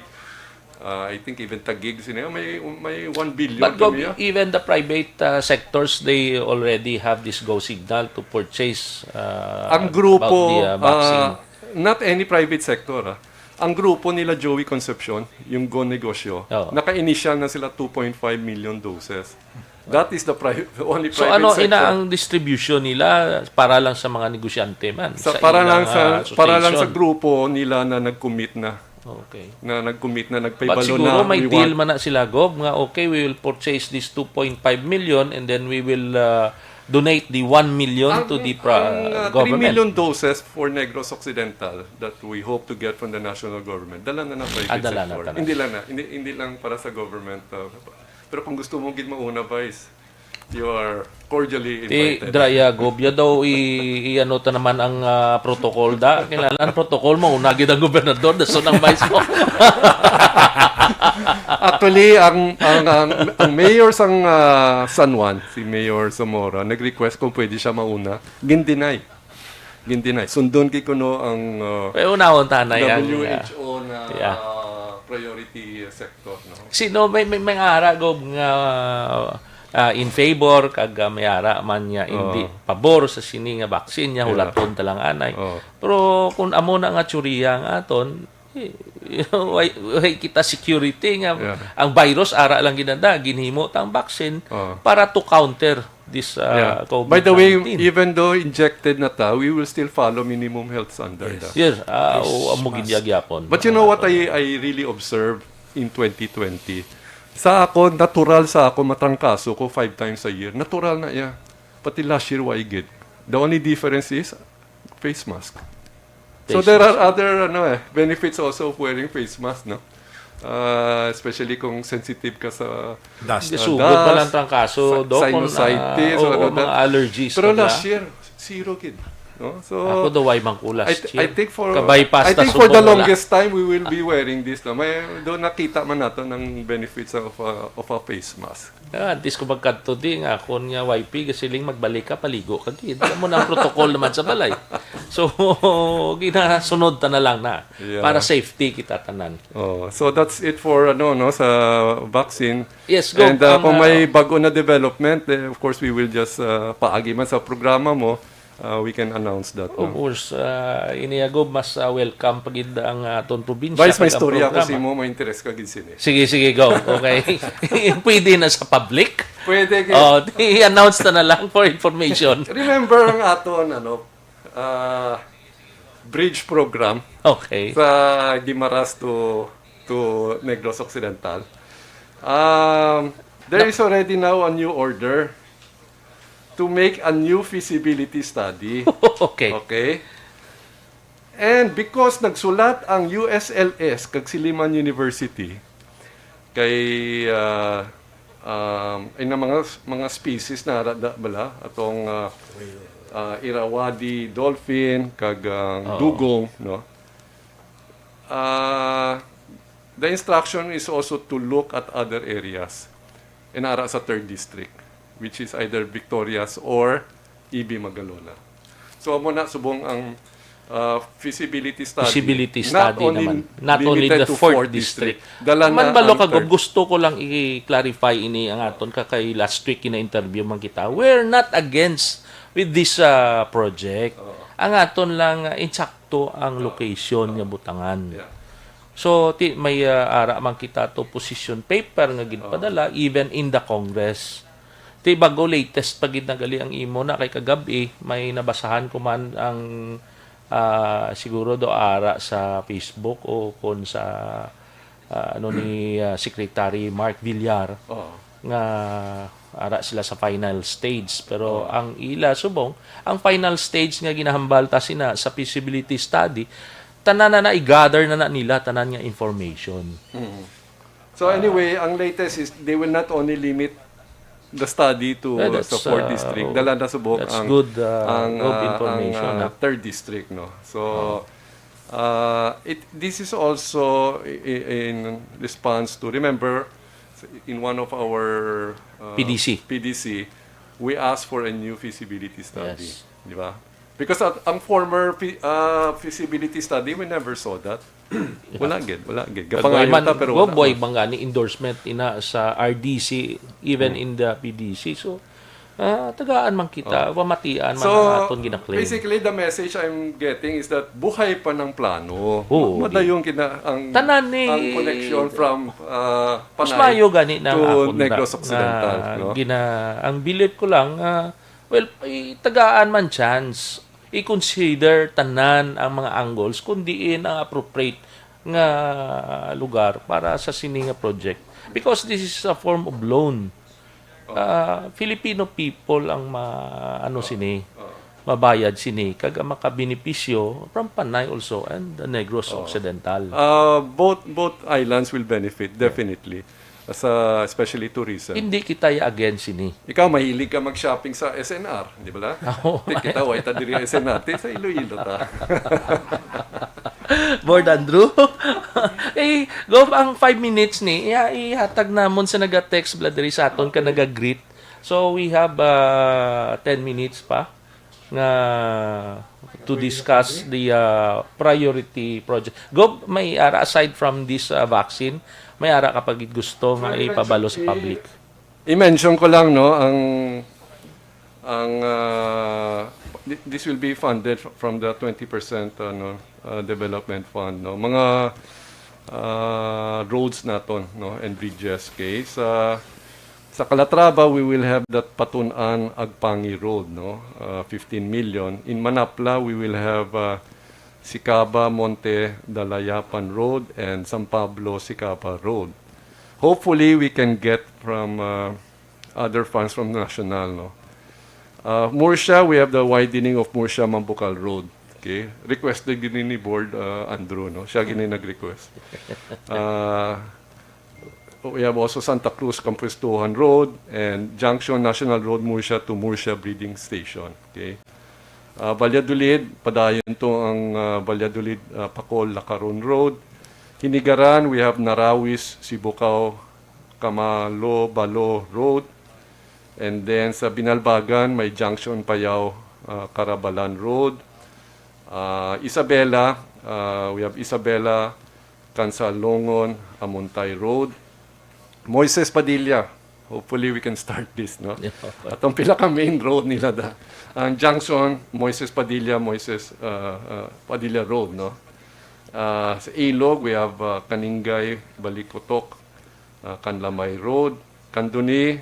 ah, I think even Taguig, sino yun? May, may one billion But Gov, kami, ah. even the private, uh, sectors, they already have this go signal to purchase, uh, Ang grupo, about the, uh, vaccine. ah, not any private sector, ah. Ang grupo nila Joey Concepcion, yung Go Negosyo, Oo. naka-initial na sila two point five million doses. That is the pri-, the only So, private ano, sector. ina ang distribution nila para lang sa mga negosyante man? Sa, Sa para ilang, lang sa, ah, para lang sa association? grupo nila na nag-commit na. Okay. Na nag-commit na, But nagpahibalo siguro na, may we deal want man na sila, Gov, nga, "Okay, we will purchase this two point five million and then we will, uh, donate the one million Ang, to the pra-, ang, uh, government." three million doses for Negros Occidental that we hope to get from the national government, dala na ng private Ah, dala na sector. talaga. Hindi lang na, hindi, hindi lang para sa government, uh, pero kung gusto mo gid mauna, Vice, you are cordially Ti, invited. Draya, Gov, ya daw i, i-ano ta naman ang, ah, protocol da. Kinahanglan protocol, mauna gid ang gobernador, dason ang vice mo. Actually, ang, ang, ang, ang mayor sang, ah, San Juan, si Mayor Zamora, nag-request kung pwede siya mauna. Gin-deny. Gin-deny. Sundon kay kuno ang, ah, Pero unahon ta na yan, W H O na, Yeah. ah, priority sector, no? Sino may, may, may ara, Gov, nga, ah, in favor, kag, ah, may ara man nga hindi Oo. pabor sa sini nga vaccine niya, Yeah. hulaton ta lang anay. Oo. Pero kung amo na nga teorya nga aton, eh, way, way kita security nga Yeah. ang virus ara lang ginada, ginhimo ta ang vaccine Oo. para to counter this, uh, Yeah. By the way, covid nineteen. even though injected na ta, we will still follow minimum health standard, Yes. ah. Yes, ah, Face o, amo mask. gid ya gyapon. But you know what I, I really observed in twenty twenty? Sa ako, natural sa ako, matrangkaso ko five times a year. Natural na iya. Pati last year, wa gid. The only difference is face mask. So Face there are mask. other, ano, eh, benefits also of wearing face mask, no? Ah, especially kung sensitive ka sa, Dust. Sugod pa lang trangkaso, Sa-, Doc, kung, sinusitis ah, or oo, ano mga that. allergies Pero na last bla. year, zero gid, no? So, Ako daw, why man ko last I th-, year? I think for, Ka-bypass I na think for the subo na. longest time, we will be wearing this, no? May, doon nakita man nato ng benefits of a, of a face mask. Ah, at least kung magkadto di nga, kung nga Y P, gasiling magbalik ka, paligo ka gid. Amo na ang protocol naman sa balay. So, ginasunod ta na lang na. Yeah. Para safety kita tanan. Oh, so that's it for, ano, no, sa vaccine. Yes, Gov, And, uh, ang, kung may uh, bago na development, eh, of course, we will just, uh, paagi man sa programa mo, uh, we can announce that, Of no? course, uh, ini, Gov, mas, uh, welcome pa gid ang, uh, aton probinsya Vice, may kag ang istorya ako programa. sa imo, may interes ka gid sini. Sige, sige, Gov. Okay. Pwede na sa public? Pwede, gid. Oh, i-announce na na lang for information. Remember ang aton, ano, ah, bridge program Okay. sa Guimaras to, to Negros Occidental. Um, there Na- is already now a new order to make a new feasibility study. Okay. Okay? And because nagsulat ang U S L S kag Siliman University, kay, ah, um, ay na mga, mga species na ara da-, bala, atong, ah, ah, Irrawaddy dolphin, kag ang Oo. dugong, no? Ah, the instruction is also to look at other areas. Inara sa third district, which is either Victorias or E B Magalona. So, amo na subong ang, uh, feasibility study. Feasibility Not study only naman. Not only limited the to fourth fourth district. Dala na Man balo ang ka, third. Gob, gusto ko lang i-clarify ini ang aton ka kay last week kina-interview man kita. We're not against with this uh, project. Ang aton lang uh, insakto ang location nga butangan. Yeah. So ti may uh, ara man kita to position paper nga ginpadala even in the Congress. Ti bago latest pa gid na gali ang imo na kay kagab-i may nabasahan ko man ang ah, siguro do ara sa Facebook o kon sa ah, ano ni ah, Secretary Mark Villar Oo. nga ara sila sa final stage, pero ang ila subong ang final stage nga ginahambal ta sina sa feasibility study, tanan na na i-gather na na nila tanan nga information. So anyway, ang latest is they will not only limit the study to Yeah, that's, sa fourth uh, district. Dala na subok that's ang good, uh, ang, good uh, information, ang, uh, ah. third district, no. So uh, it this is also i- i- in response to, remember, in one of our uh, P D C. P D C, we asked for a new feasibility study, Yes. di ba? Because at, ang former fe- uh, feasibility study, we never saw that. Wala gid, wala gid. Kag Gapangayo man, ta, pero go wala. Boy, bang gani endorsement ina sa R D C, even in the P D C. So, ah, tagaan man kita, pamatian man So, ang aton ginaklaim. Basically, the message I'm getting is that buhay pa ng plano. Oo, Madayon kina ang Tanan ni- ang connection from uh, Mas Panay maayo gani na ang to akon Negros na- Occidental, na no? gina-, ang belief ko lang, ah, well, itagaan man chance, i-consider tanan ang mga angles kung diin ang appropriate nga lugar para sa sini nga project. Because this is a form of loan. Ah, Filipino people ang ma-, ano sini, mabayad sini, kag ang makabenepisyo from Panay also and the Negros Occidental. Uh, both both islands will benefit definitely, as uh, especially tourism. Hindi kita against sini. Ikaw, mahilig ka mag-shopping sa S N R, di ba? Oo. Ti kita, way ta diri S N R, ti sa Iloilo ta. Board Andrew? Eh, Gov, ang five minutes ni, iya, ihatag namon sa naga-text bala diri sa aton ka naga-greet. So, we have uh, ten minutes pa nga to discuss the uh, priority project. Gov, may ara aside from this uh, vaccine, may ara ka pa gid gusto nga ipabalo sa public? I-mention ko lang, no, ang ang uh, th- this will be funded f- from the twenty percent, ano, uh, development fund, no. Mga uh, roads naton, no, and bridges, okay. Sa sa Calatrava, we will have that Patun-an Agpangi Road, no, uh, fifteen million. In Manapla, we will have uh, Sicaba Monte Dalayapan Road and San Pablo Sicaba Road. Hopefully, we can get from uh, other funds from national, no. Uh, Murcia, we have the widening of Murcia Mambukal Road. Okay, requested gini ni Board uh, Andrew, no. Siya gini nag-request. Uh, we have also Santa Cruz Campuestuhan Road and Junction National Road Murcia to Murcia Breeding Station. Okay. Uh, Valladolid, padayon to ang uh, Valladolid uh, Pacol Lacaron Road. Hinigaran, we have Narawis Sibucao Camalo Balo Road. And then sa Binalbagan, may Junction Payao uh, Carabalan Road. Uh, Isabela, uh, we have Isabela Cansalongon Amontay Road. Moises Padilla, hopefully we can start this, no? Atong pila ka main road nila da. Ang Junction, Moises Padilla, Moises uh, uh, Padilla Road, no? Uh, sa Ilog, we have uh, Kaningay, Balikotok, uh, Kanlamay Road. Kanduni,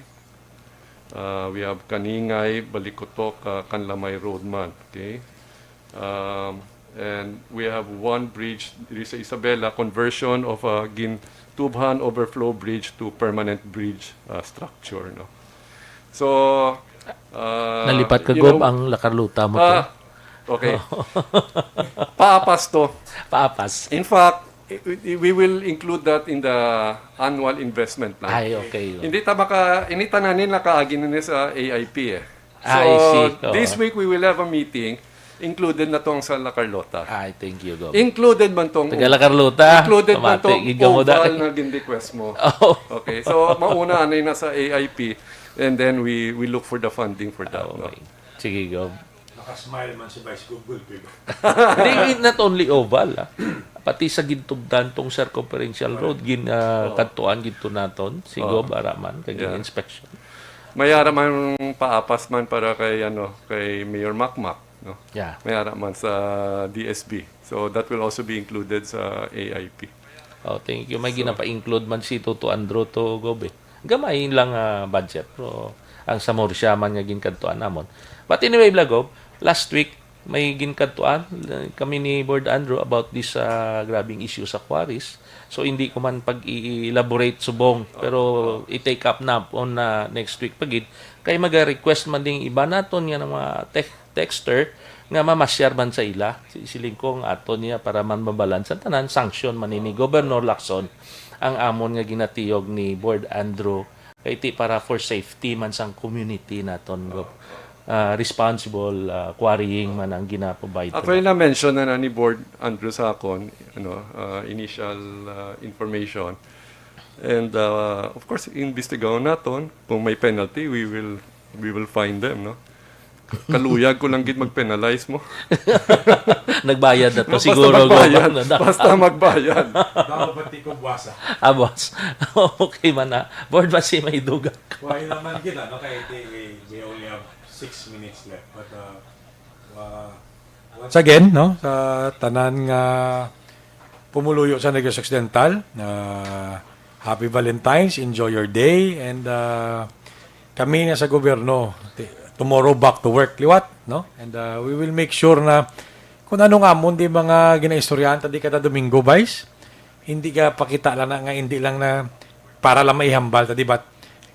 uh, we have Kaningay, Balikotok, uh, Kanlamay Road man. Okay? Um, and we have one bridge diri sa Isabela, conversion of a gintubhan overflow bridge to permanent bridge uh, structure, no. So uh, Nalipat ka, you Gob, know, ang Lacarlota mo to. Ah, okay. Paapas to. Paapas. In fact, i- i- we will include that in the annual investment plan. Ay, okay. Hindi ta maka ini tanan ni nakaagi na ni sa A I P eh. So, Ah, I see. Oo. This week we will have a meeting. Included na tong sa La Carlota. Ay, thank you, Gob. Included man tong Taga La Carlota. Included man Pamati, tong gid ka mo, oval dai. na gindikwas mo. Oh. Okay, so mauna anay na sa A I P and then we we look for the funding for that. No? Okay. Sige, Gob. Ka-smile man si Vice Gov Gulpi. Hindi, not only oval, ah. Pati sa gintugdan tong circumferential road, gin, ah, Oo. kadtuan gid to naton, si Oo. Gov ara man, kag Yeah. inspection. May ara man paapas man para kay ano, kay Mayor Makmak, no? Yeah. May ara man sa D S B. So that will also be included sa A I P. Oh, thank you. May So- ginapa-include man si Toto Andrew to, Gov, eh. Gamay lang, ah, budget, pero ang sa Murcia man nga ginkadtuan namon. But anyway, bala, Gov, last week, may ginkadtuan, uh, kami ni Board Andrew about this, ah, grabing issue sa quarries. So, hindi ko man pag-i-elaborate subong, pero i-take up na on na next week pa gid. Kay maga-request man ding iba naton nga mga tech texter nga mamasyar man sa ila. Si, siling ko ang aton niya para man mabalansa tanan, sanction man ni Governor Lacson ang amon nga ginatiyog ni Board Andrew kay ti para for safety man sang community naton, Gov. Ah, responsible, ah, quarrying man ang gina-provide. Actually, na-mention na, na ni Board Andrew sa akon, ano, uh, initial uh, information. And uh, of course, imbestigahon naton kung may penalty, we will we will find them, no? Kaluyag ko lang gid mag-penalize mo. Nagbayad na to No, siguro, basta magbayad. Gov, na- Basta magbayad. Daw ba ti ko buwasa? Ah, boss. Okay man na. Board, basi may dugang. Why naman kita, no? Kay ti, we, we only have six minutes left. But, uh, uh, once again, no? Sa tanan nga pumuluyo sa Negros Occidental, uh, happy Valentine's, enjoy your day, and uh, kami na sa gobyerno, ti- tomorrow back to work, liwat, no? And uh, we will make sure na kung anong amon di mga ginaistoryahan ta di kada Domingo, Vice, hindi ka pakita lang na nga hindi lang na para lang maihambal ta, di ba?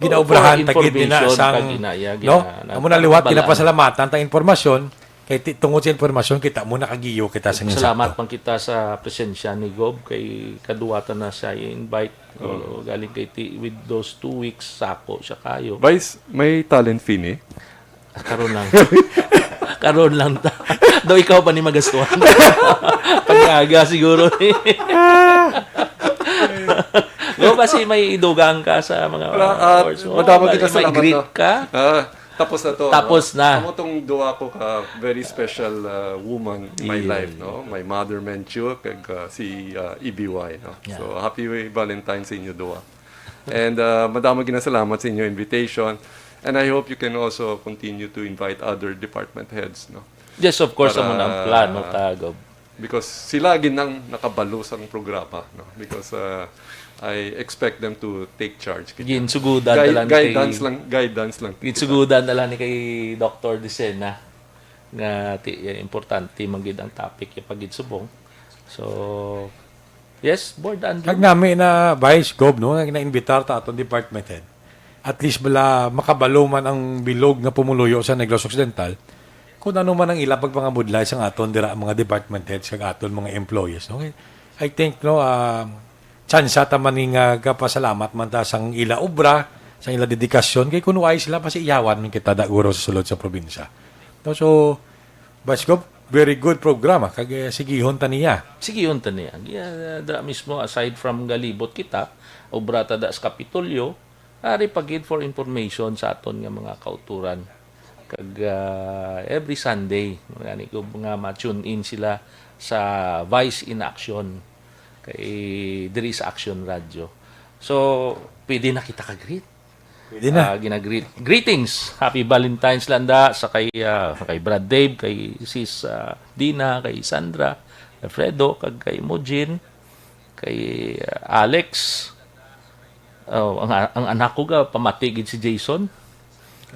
Ginaubrahan ta gid nila information, sang, pag ina-, ya, no? gina-, Amo na liwat, nagbalaan. Ginapasalamatan ta informasyon, kay ti-, tungod sa informasyon, kita mo nakagiyo kita sa Salamat man kita sa presensya ni Gov kay kaduwa ta na siya i-invite. O, galing kay ti, with those two weeks, sako siya kayo. Vice, may talent fee ni? Karon lang. Karon lang ta. Daw ikaw pa ni magastuhan. Pag-aga siguro ni. No, kasi may idugang ka sa mga Wala, ah, awards mo. madamo May, kita may salamat, greet no? ka. Ah, tapos na to. Tapos no? na. Amo tong duwa ko ka very special uh, woman in my Yeah. life, no? My mother Menchu, kag uh, si uh, E B Y, no? Yeah. So, happy Valentine's sa inyo duwa. And uh, madamo ginasalamat sa inyo invitation. And I hope you can also continue to invite other department heads, no? Yes, of course, Para- amo na ang plano, Tagob. Because sila gid nang nakabalo sang programa, no? Because uh, I expect them to take charge. Ginsugudan Gui- na lang kay- guidance lang, guidance lang. Ginsugudan na lang ni kay Doctor Dicena nga ti, importante man gid ang topic yung paginsubong. So, yes, Board Andrew. Kag nami na Vice Gov, no, nga na-invitar ta aton department head. At least bala makabalo man ang bilog nga pumuluyo sa Negros Occidental kung ano man ang ila pagpangabudlay sa aton dira mga department heads kag aton mga employees, no? I think, no, ah, tsansa ta man ni nga gapasalamat man ta sang ila obra, sang ila dedikasyon, kay kun wala sila, pasiyawan man kita daguro sa sulod sa probinsya. No, so, Vice Gov, very good programa, kag eh, sigihon ta niya. Sige, yun ta niya. Gi-, ah, dira mismo, aside from galibot kita, obra ta da sa Kapitolyo, ari pa gid for information sa aton nga mga kauturan. Kag ah, every Sunday, gani ko nga ma-tune in sila sa Vice in Action kay diri sa Action Radio. So, pwede na kita ka-greet. Pwede na. Ah, ginagreet. Greetings. Happy Valentine's lang da sa kay, ah, kay Brad Dave, kay Sis ah, Dina, kay Sandra, Alfredo, kag kay Mujin, kay ah, Alex. Oh, ang, ang anak ko ga pamati gid si Jason.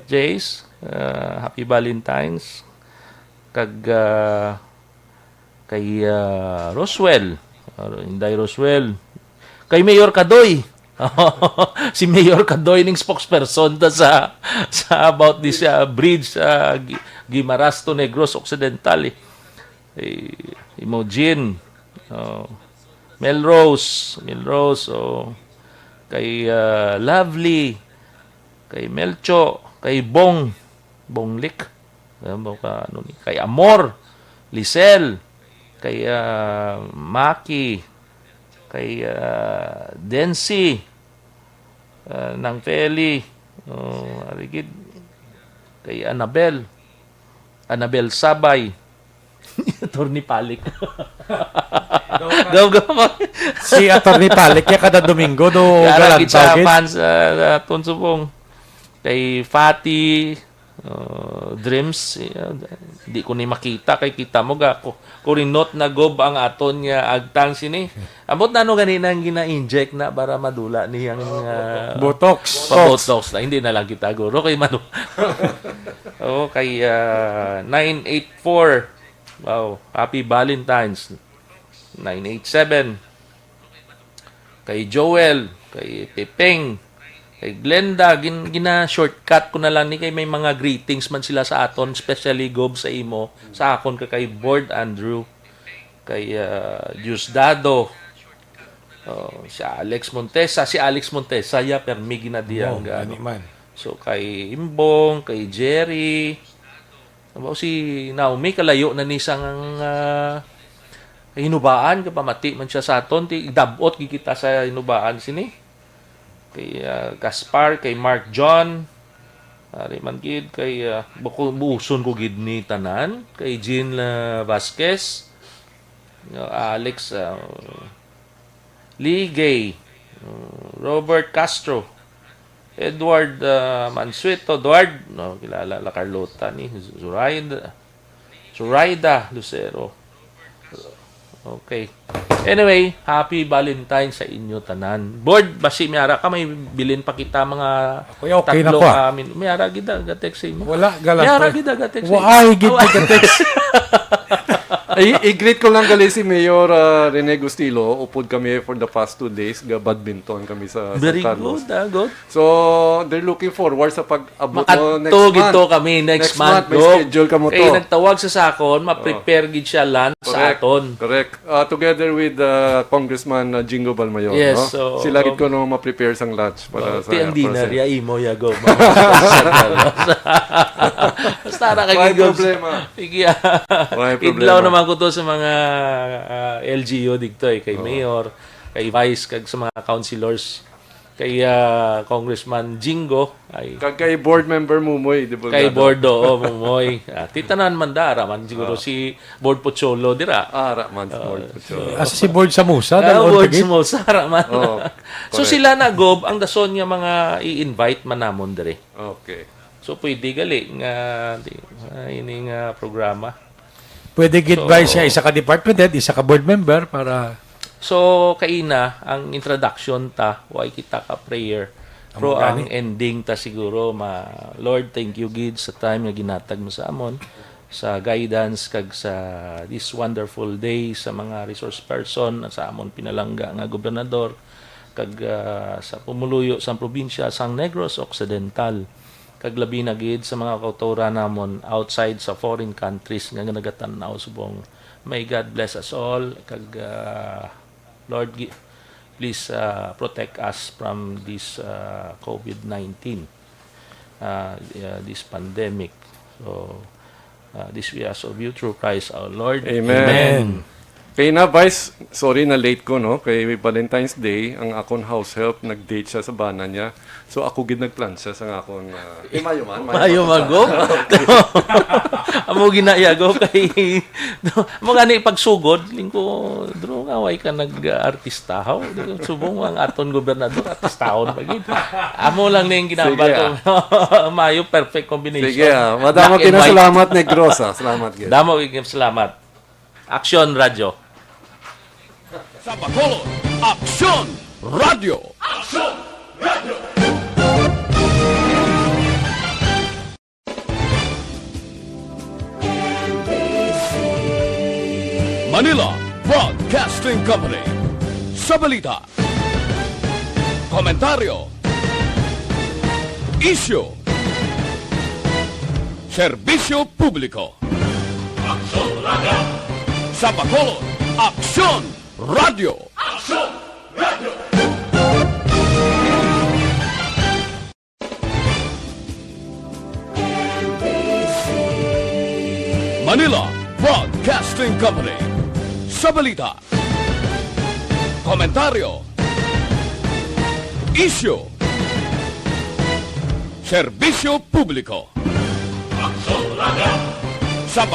Jace, ah, happy Valentine's. Kag ah, kay ah, Roswell, ah, Inday Roswell, kay Mayor Kadoy. Si Mayor Kadoy ning spokesperson ta sa, sa about this ah, bridge sa Gi- Guimaras to Negros Occidental, eh. Kay Imogen, oh, Melrose, Melrose, oh, kay ah, Lovely, kay Melcho, kay Bong, Bonglik, ano ba ka, ano ni? Kay Amor, Lisel, kay ah, Maki, kay ah, Densi, ah, Nang Feli, oh, arigid, kay Annabel, Annabel Sabay. Attorney Palik. Go, go, go. Si Attorney Palik, ya kada Domingo, do Yara gid galantaw sa gid. Fans, ah, aton subong. Kay Fatty, ah, Dreams, ah, di ko ni makita. Kay kita mo ga, ku-, kurinot na gob ang aton nga agtang sini. Ambot na ano gani nang gina-inject na para madula niyang, ah, Botox. Pa-botox na. Hindi na lang kita, guro. Kay manu-, Oo, kay, ah, nine eight four. Wow, happy Valentine's. Nine eight seven. Kay Joel, kay Pepeng, kay Glenda, gin-, gina-shortcut ko na lang ni kay may mga greetings man sila sa aton, especially gob sa imo, sa akon ka kay Board Andrew, kay, ah, Diosdado, oh, si Alex Montesa, si Alex Montesa, ya, permi ginadiyang Oh, ga-, ano. Ani man. So, kay Imbong, kay Jerry, Amo si Naomi, kalayo na ni sang, ah, hinubaan, kapamati man siya sa aton, ti, dab-ot gid kita sa hinubaan sini. Kay, ah, Gaspar, kay Mark John, ari man gid, kay, ah, buko-, buuson ko gid ni tanan, kay Jean, ah, Vasquez, no, Alex, ah, Ligay, uh, Robert Castro, Edward, uh, Mansueto, Edward, no, kilala la Carlota ni Zoraida, Zoraida Lucero. Okay. Anyway, happy Valentine sa inyo tanan. Board, basi may ara ka, may bilin pa kita mga Ako, okay na tatlo ko, ah. ka min-, may ara gid, ah, ga-text sa imo. Wala, galang May ara pa. gid, ah, ga-text sa imo. Waay, gid, Ah, wa- ga-text. Ay, i-greet ko lang gali si Mayor, ah, Rene Gustilo. Upod kami for the past two days, ga-badminton kami sa San Very Carlos. good, ah, good. So, they're looking forward sa pag-abot mo next Makadto gid month. to kami next Next month, month, may go. schedule ka mo Kay to. nagtawag sa sakon, ma-prepare Oh. gid siya lunch sa Correct, aton. correct. Ah, together with, ah, Congressman, ah, Jingo Balmayor, Yes, no? so, Sila gid um, ko no ma-prepare sang lunch para Oh, sa, ti ang dinner, para sa ya, imo, ya, go. Basta na ka May gigos. problema. Sige, ah. May Idlaw problema. naman ko to sa mga, ah, L G U dito, eh, kay Oo. Mayor, kay Vice, kag sa mga councilors, kay, ah, Congressman Jingo, ay Kag kay board member Mumoy, di ba, kay Gado? board, oo, Mumoy. Ah, titanan man da, ara man siguro Oo. si Board Pocholo dira. Ah, ara man, Ah, Board Pocholo. so, Asa si Board Samusa? Ah, Dalon Board kagid? Samusa, ara man. Oo, So, correct. sila na, Gob, ang dason nga mga i-invite man namon diri. Okay. So, pwede gali nga, di, ah, ini nga programa. Pwede gid So, ba siya isa ka department head, isa ka board member para So, kaina, ang introduction ta, way kita ka prayer. Amo Pero ang gani. ending ta siguro, ma-, Lord, thank you gid sa time nga ginatag mo sa amon, sa guidance, kag sa this wonderful day sa mga resource person, sa amon pinalangga nga gobernador, kag, ah, sa pumuluyo sang probinsya sang Negros Occidental, kag labi na gid sa mga kautoran namon outside sa foreign countries nga nagatan-aw subong. May God bless us all, kag, ah, Lord, gi-, please, ah, protect us from this, ah, covid nineteen, ah, ah, this pandemic. So, ah, this we ask of you through Christ our Lord. Amen. Amen. Kay na, Vice, sorry na late ko, no? Kay Valentine's Day, ang akon house help, nag-date siya sa bana niya. So, ako gid nagplansya sa akon, ah, eh, mayo man, mayo Mayo man, man, go. Amo ginaya, go, kay, amo gani pagsugod, lingko, draw nga, way ka nag-artistahaw. Di ko subong ang aton gobernador, artistahon pa gid. Amo lang ning ginambal Sige, ko. ah. Mayo, perfect combination. Sige, ah. Madamo Black and white. kinasalamat, Negros, ah. Salamat, gid. Damo, salamat. Aksyon Radyo. Sa Bacolod, Aksyon Radyo. Aksyon Radyo. Manila Broadcasting Company. Sa balita, komentaryo, isyu, serbisyo publiko. Aksyon Radyo. Sa Bacolod, Aksyon Radyo. Aksyon Radyo. Manila Broadcasting Company. Sa balita, komentaryo, isyu, serbisyo publiko. Aksyon Radyo. Sa pag